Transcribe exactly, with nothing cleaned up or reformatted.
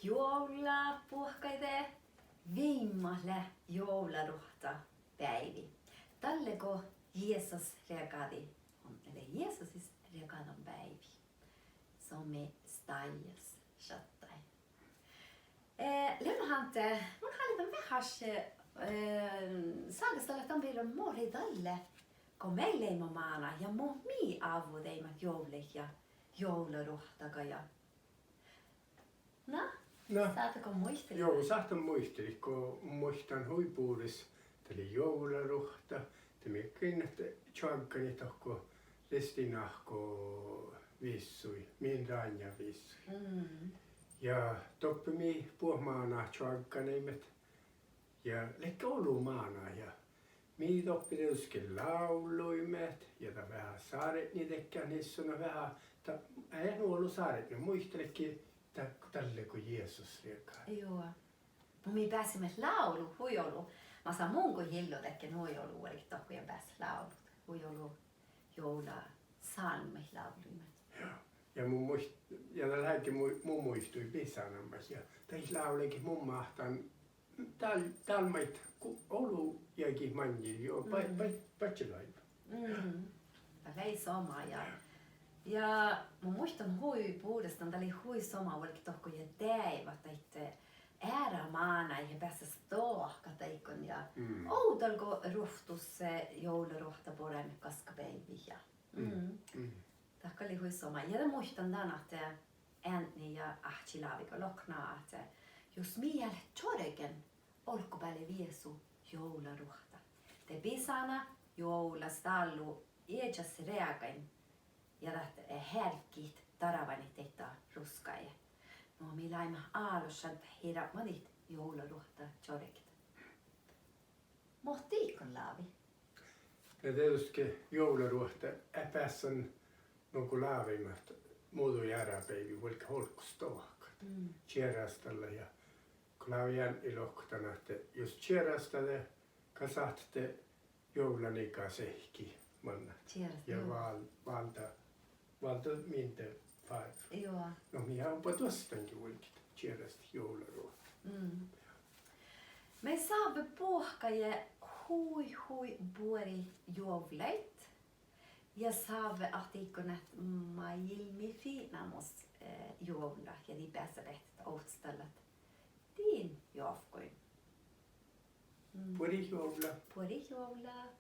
Juovllat buohkaide, viimmat lea juovlaruohttabeaivi. Dalle go Jesus riegádii, lea Jesusis riegádanbeaivi. Somá stáiđas šattai. Eh, Leonhard, mun háliidan veaháš, eh, ságastallat dan birra mo lei dalle go mii leimmet mánát ja mo mii ávvudeimet juovllaid ja juovlaruohttaga ja Na, Na, sáhtát go muitalit? Juo, sáhtán muitalit go muittán hui bures. Dat lei juovlaruohtta, de mii gii čoagganit dohko Ristin áhku vissui, min ránnjá vissui. Mm. Ja doppe mii buot mánát čoagganeimet. Ja ledje olu mánát ja mii doppe dieđusge lávlluimet ja dat veahá sárdnidedje nissonat veahá, dat, eh, nu olu sárdne, muitaledje dat dalle go Jesus riegádii. Juo. Mii beasimet lávlut hui olu. Masa mun go illudedje, nu hui olu vuolgit dohko ja beaset lávlut. Hui olu juovlasálmmaid lávlluimet. Ja, ja mun muit-, ja dat lea ge mu-, mu muitui bisánan maid ja daid lávlagiid mun máhtán dál, dál maid go olu jagi maŋŋil, juo, ba-, ba-, badjelogi. Mm. Dat lei somá ja, ja mun muittán hui bures dan, dat lei hui somá vuolgit dohko ja deaivat daid eará mánáid ja beassá stoahkat daikkon ja ovdal go ruovttus, eh, juovlaruohtta boraimet gaskabeaivvi ja. Mm. Dat gal lei hui somá. Ja de muittán dan ahte eadni ja áhčči láviiga lohkat ahte jus mii eat leat čorgen olggobeale viesu juovlaruohtta, de bisána juovlastállu iežas reagain ja dat, eh, hearggit darvánit daidda ruskaide. Nu mii leimmet álo šaddat hirbmadit juovlaruohtta čorget. Mo dien lávi? Na dieđusge juovlaruohtta eat beassan nugo lávejit muđui eará beaivvi vuolgit olggos stoahkat. Mm. Čierastalla ja go lávejit eadni lohkat dan ahte jus čierastade, gal sáhttet juovlaniga sehkit mannat. Čierastalla. Ja vál-, váldat, váldat minde fárrut. Juo. No mii eat oba duosttange vuolgit čierastit juovlaruohtta. Mm. Mii sávvet buohkaide hui, hui buorit juovllaid. Ja sávvet ahte dieđusge máilmmi fitnamus, eh, juovllat ja dii beassat beahttet ovttastallat dien joavkkuin. Mm. Buorit juovllat. Buorit juovllat.